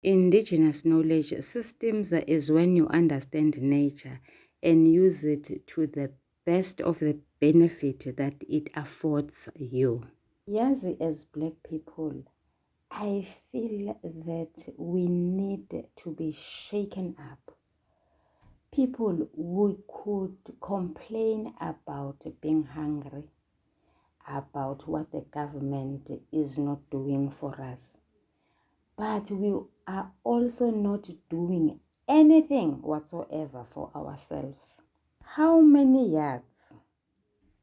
Indigenous knowledge systems is when you understand nature and use it to the best of the benefit that it affords you. Yazi, as black people, I feel that we need to be shaken up. People, we could complain about being hungry, about what the government is not doing for us. But we are also not doing anything whatsoever for ourselves. How many yards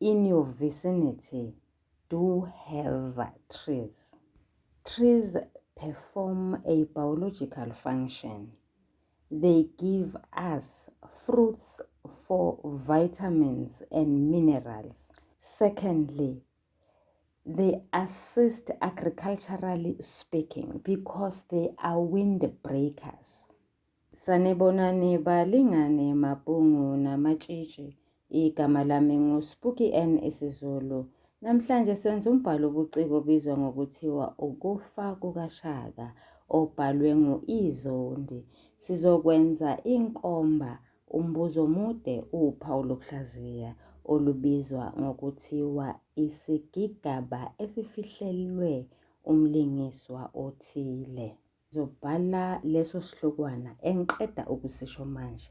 in your vicinity do have trees? Trees perform a biological function. They give us fruits for vitamins and minerals. Secondly, they assist agriculturally speaking because they are wind breakers. Sanibonani balingane mabhungu namatshitshi. Igama lami nguSpooky N isiZulu. Namhlanje senza umbhalo obuciko obizwa ngokuthiwa Ukufa kukaShaka obhalwe ngu-Izondi. Sizokwenza inkomba umbuzo omude uphawu lokuhlaziya olubizwa ngokuthiwa isigigaba esifihlelwe umlingiswa othile. Ngizobhala leso sihlokwana engiqeda ukusisho manje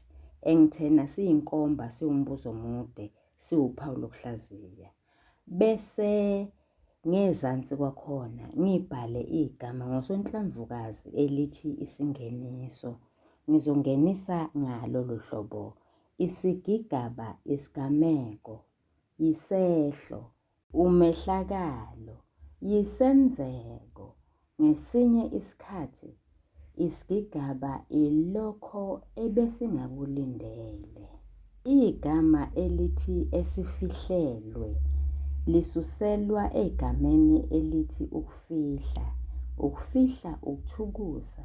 engithena siyinkomba siwumbuzo omude siwuphawu lokuhlaziya. Bese ngezansi kwakhona ngibhale igama ngosonhlamvukazi elithi isingeniso. Ngizongenisa ngalolu hlobo. Isigigaba isigameko, yisehlo, umehlakalo, yisenzeko. Ngesinye isikhathi isigigaba ilokho ebesingakulindele. Igama elithi esifihlelwe lisuselwa egameni elithi ukufihla. Ukufihla ukuthukusa,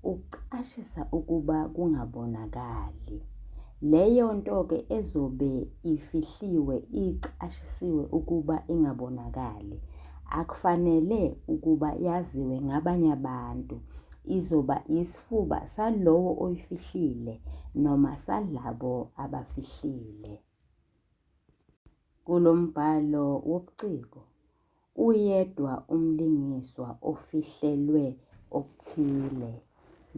ukucashisa ukuba kungabonakali. Leyo nto-ke ezobe ifihliwe, icashisiwe ukuba ingabonakali, akufanele ukuba yaziwe ngabanye abantu. Izoba isifuba salowo oyifihlile noma salabo abafihlile. Kulo mbhalo wobuciko, uyedwa umlingiswa ofihlelwe okuthile,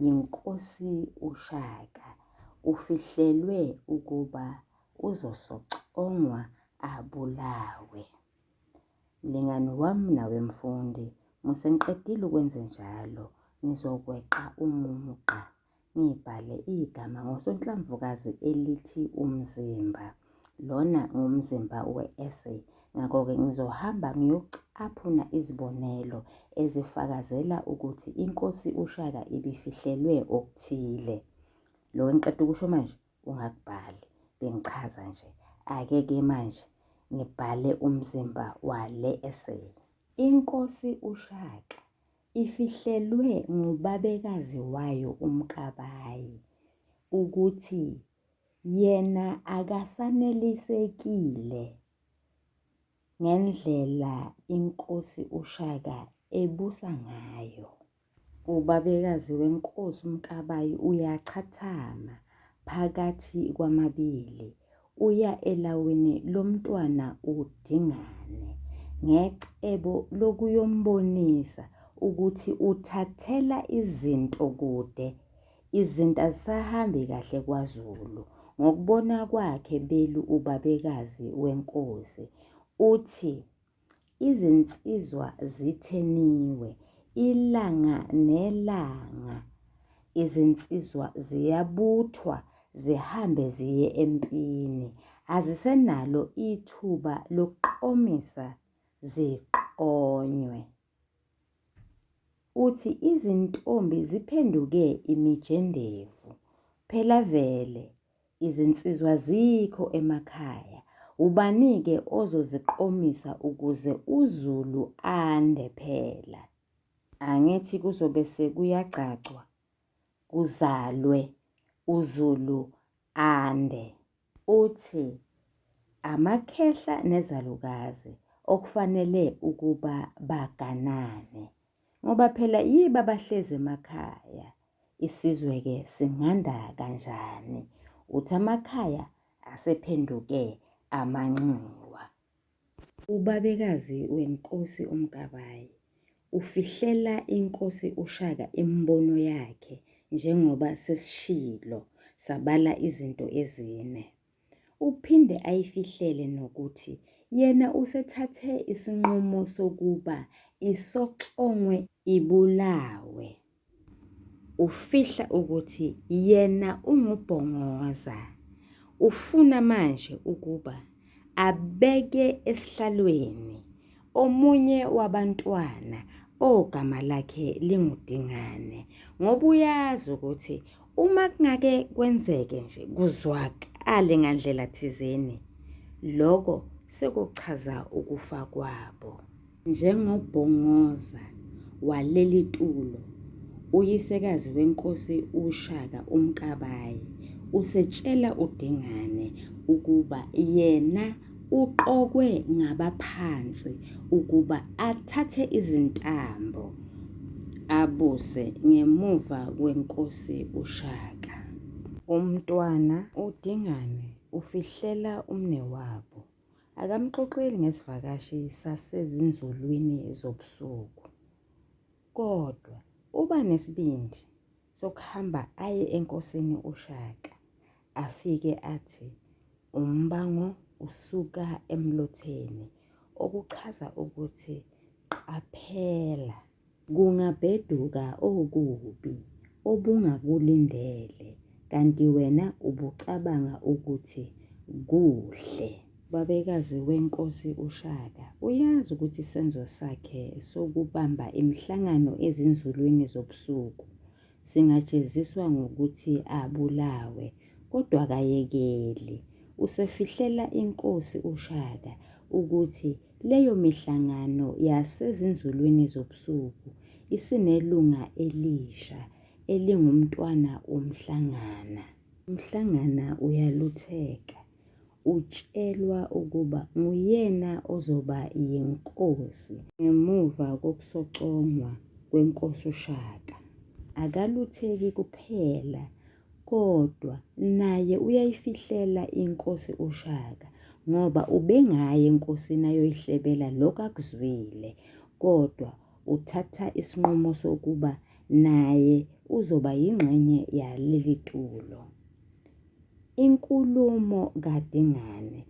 yinkosi uShaka. Ufihlelwe ukuba uzosocongwa abulawe. Mlingani wami nawe mfundi, musengiqedile ukwenzenjalo, ngizokweqa umugqa. Ngibhale igama ngosonhlamvukazi elithi umzimba. Lona ngumzimba we-essay. Ngakho-ke ngizohamba ngiyocaphuna izibonelo ezifakazela ukuthi inkosi uShaka ibifihlelwe okuthile. Lo engiqeda ukusho manje ungakubhali, bengichaza nje. Ake-ke manje ngibhale umzimba wale essay. Inkosi uShaka ifihlelwe ngubabekazi wayo uMkabayi ukuthi yena akasanelisekile ngendlela inkosi uShaka ebusa ngayo. Ubabekazi wenkosi uMkabayi uyachathama phakathi kwamabili, uya elawini lomntwana uDingane ngecebo lokuyombonisa ukuthi uthathela izinto kude, izinto azisahambi kahle kwaZulu. Ngokubona kwakhe belu ubabekazi wenkosi, uthi Izinsizwa zitheniwe, ilanga nelanga izinsizwa ziyabuthwa zihambe ziye empini. Azisenalo ithuba lokuqomisa ziqonywe. Uthi izintombi ziphenduke imijendevu. Phela vele Izinsizwa azikho emakhaya, ubani-ke ozoziqomisa ukuze uZulu ande phela? Angithi kuzobe sekuyagcagcwa, kuzalwe, uZulu ande. Uthi amakhehla nezalukazi okufanele ukuba baganane ngoba phela yibo abahlezi emakhaya. Isizwe-ke singanda kanjani? Uthi amakhaya asephenduke amanxiwa. Ubabekazi wenkosi uMkabayi ufihlela inkosi uShaka imibono yakhe njengoba sesishilo sabala izinto ezine. Uphinde ayifihlele nokuthi yena usethathe isinqumo sokuba isocongwe ibulawe. Ufihla ukuthi yena unguBhongoza, ufuna manje ukuba abeke esihlalweni omunye wabantwana ogama lakhe linguDingane ngoba uyazi ukuthi uma kungake kwenzeke nje kuzwakale ngandlela thizeni, loko sekuchaza ukufa kwabo. NjengoBhongoza waleli tulo, uyisekazi wenkosi uShaka uMkabayi usetshela uDingane ukuba yena uqokwe ngabaphansi ukuba athathe izintambo abuse ngemuva kwenkosi uShaka. Umntwana uDingane ufihlela umnewabo Akamxoxeli ngesivakashi sasezinzulwini zobusuku. Kodwa uba nesibindi sokuhamba aye enkosini uShaka, afike athi umbango usuka emlotheni, okuchaza ukuthi qaphela. Kungabheduka okubi obungakulindele kanti wena ubucabanga ukuthi kuhle. Babekazi wenkosi uShaka uyazi ukuthi isenzo sakhe sokubamba imihlangano ezinzulwini zobusuku singajeziswa ngokuthi abulawe kodwa akayekeli. Usefihlela inkosi uShaka ukuthi Leyo mihlangano yasezinzulwini zobusuku isinelunga elisha elinguMntwana uMhlangana. UMhlangana uyalutheka, utshelwa ukuba nguyena ozoba yinkosi ngemuva kokusocongwa kweNkosi uShaka. Akalutheki kuphela Kodwa naye uyayifihlela inkosi uShaka ngoba ubengayi enkosini ayoyihlebela lokhu akuzwile kodwa uthatha isinqumo sokuba naye uzoba yingxenye yaleli tulo. Inkulumo kaDingane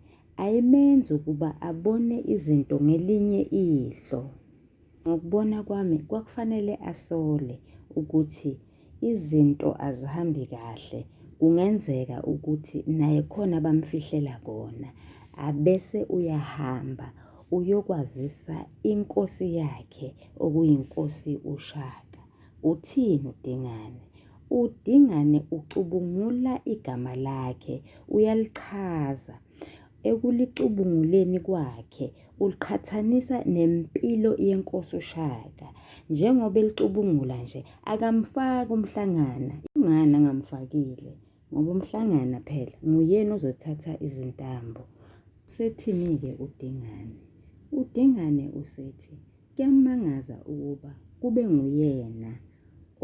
ayimenzi ukuba abone izinto ngelinye ihlo. Ngokubona kwami kwakufanele asole ukuthi izinto azihambi kahle, kungenzeka ukuthi naye khona abamfihlela kona. Abese uyahamba uyokwazisa inkosi yakhe okuyinkosi uShaka. Uthini uDingane? UDingane ucubungula igama lakhe, uyalichaza. Ekulicubunguleni kwakhe uliqhathanisa nempilo yenkosi uShaka. Njengoba elicubungula nje akamfaki uMhlangana. Kungani angamfakile? Ngoba uMhlangana phela nguyena ozothatha izintambo. Usethini-ke uDingane? UDingane usethi Kuyamangaza ukuba kube nguyena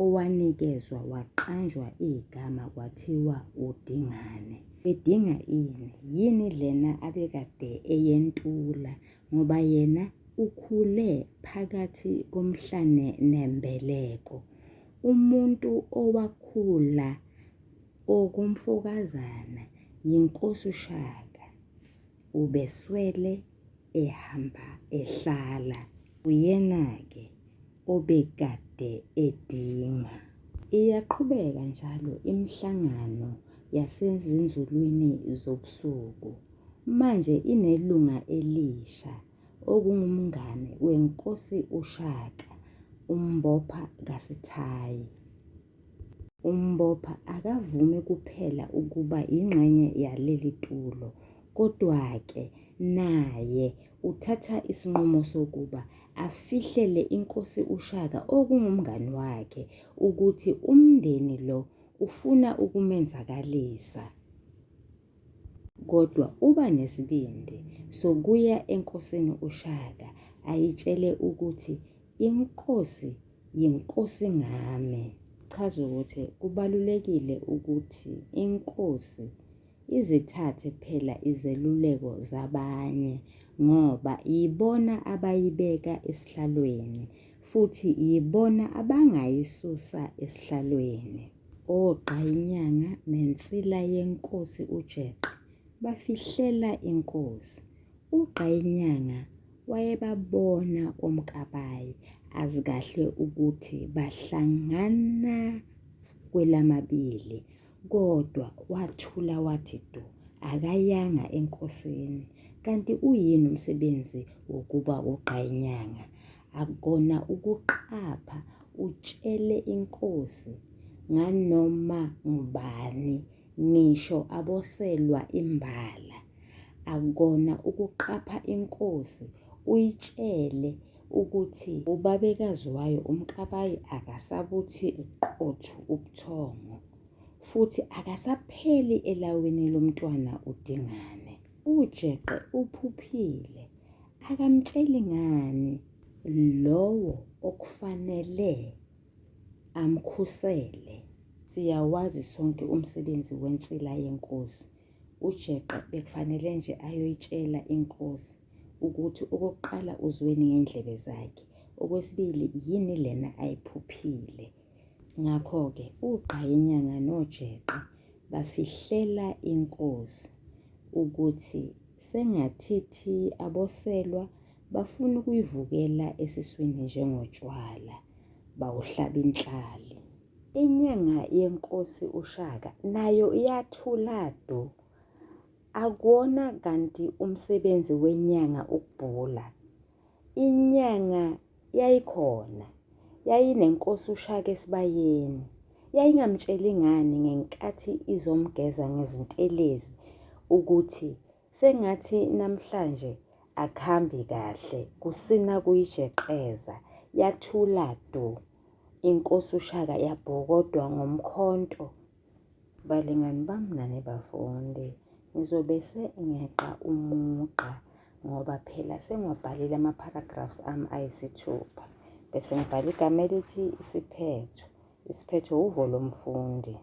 owanikezwa waqanjwa igama kwathiwa uDingane. Bedinga ini? Yini lena abekade eyentula ngoba yena ukhule phakathi komhlane nembeleko. Umuntu owakhula okomfokazana yiNkosi uShaka. Ubeswele ehamba ehlala. Uyena-ke obekade edinga. Iyaqhubeka njalo imihlangano yasezinzulwini zobusuku. Manje inelunga elisha okungumngane wenkosi uShaka, uMbopha kaSithayi. UMbopha akavumi kuphela ukuba yingxenye yaleli tulo Kodwa-ke naye uthatha isinqumo sokuba afihlele inkosi uShaka okungumngani wakhe ukuthi umndeni lo ufuna ukumenzakalisa. Kodwa uba nesibindi sokuya enkosini uShaka ayitshele ukuthi inkosi yinkosi ngami. Kuchaza ukuthi kubalulekile ukuthi inkosi izithathe phela izeluleko zabanye ngoba yibona abayibeka esihlalweni futhi yibona abangayisusa esihlalweni. Ogqayinyanga nensila yenkosi uJeqe bafihlela inkosi. UGqayinyanga wayebabona oMkabayi azi kahle ukuthi bahlangana kwelamabili kodwa wathula wathi du akayanga enkosini. Kanti uyini umsebenzi wokuba uGqayinyanga? Akukona ukuqapha utshele inkosi nganoma ngubani ngisho aboselwa imbala. Akukona ukuqapha inkosi uyitshele ukuthi ubabekazi wayo uMkabayi akasabuthi qothu ubuthongo futhi akasapheli elawini lomntwana uDingane. UJeqe uphuphile akamtsheli ngani lowo okufanele amkhusele. Siyawazi sonke umsebenzi wensila yenkosi. UJeqe bekufanele nje ayoyitshela inkosi ukuthi okokuqala uzweni ngendlebe zakhe, okwesibili yini lena ayiphuphile. Ngakho-ke uGqayinyanga noJeqe bafihlela inkosi ukuthi sengathithi aboselwa bafuna ukuyivukela esiswini njengotshwala, bawuhlaba inhlali. Inyanga yenkosi uShaka nayo yathula du. Akuwona kanti umsebenzi wenyanga ukubhula. Inyanga yayikhona, yayinenkosi uShaka esibayeni. Yayingamtsheli ngani ngenkathi izomgeza ngezintelezi ukuthi sengathi namhlanje akuhambi kahle, kusina kuyijeqeza. Yathula du inkosi uShaka yabhokodwa ngomkhonto. Balingani bami nani bafundi, ngizobe sengeqa umugqa ngoba phela sengiwabhalile ama-paragraphs ami ayisithupha. Bese ngibhala igama elithi isiphetho. Isiphetho uvo lomfundi.